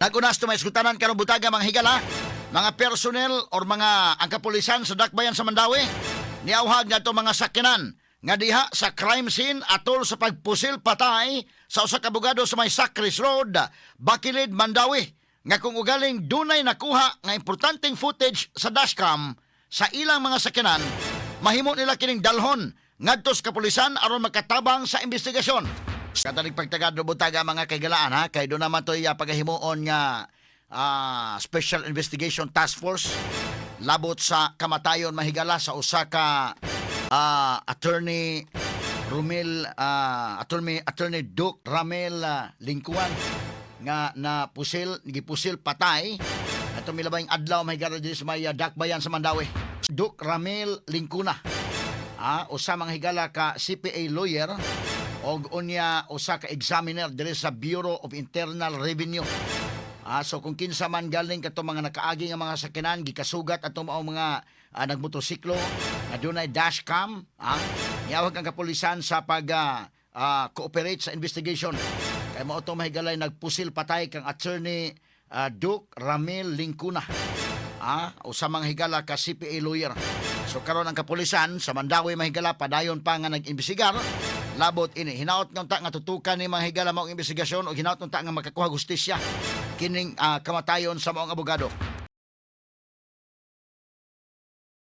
Nagunas to may iskutanan karong butaga, mga higala, mga personnel or mga ang kapulisan sa Dakbayan sa Mandaue niawhag ngadto mga sakyanan nga diha sa crime scene atol sa pagpusil patay sa usa ka abogado sa may Sacris Road, Bakilid, Mandaue, nga kung ugaling dunay nakuha nga importanteng footage sa dashcam sa ilang mga sakyanan, mahimo nila kining dalhon ngadto sa kapulisan aron makatabang sa investigasyon. Katanig pagtagad butaga, mga kaigalaan, ha, kay doon naman to'y pagahimuon nga Special Investigation Task Force labot sa kamatayon, mahigala, sa usa ka attorney Rumil attorney attorney Duke Ramel Lingkuan nga na pusil gipusil patay ato milabay adlaw, mahigala, diri sa may Dakbayan sa Mandaue. Duke Ramel Lingkuna, usa, mga higala, ka CPA lawyer og unya usa ka examiner diri sa Bureau of Internal Revenue. So kung kinsa man galing kato mga nakaagi nga mga sakyanan gikasugat ato mao mga nagmotorsiklo nga dunay dashcam, niawhag ang kapulisan sa pag cooperate sa investigation. Kay mao to, mahigalay, nagpusil patay kang attorney Duke Ramil Lingkuna. Usa, mga higala, ka CPA lawyer. So karon ang kapulisan sa Mandaue, mahigala, padayon pa nga nag-imbestigar labot ini. Hinaot nga unta nga tutukan ni, mga higala, maong investigasyon ug hinaot unta nga makakuha hustisya kining kamatayon sa maong abogado.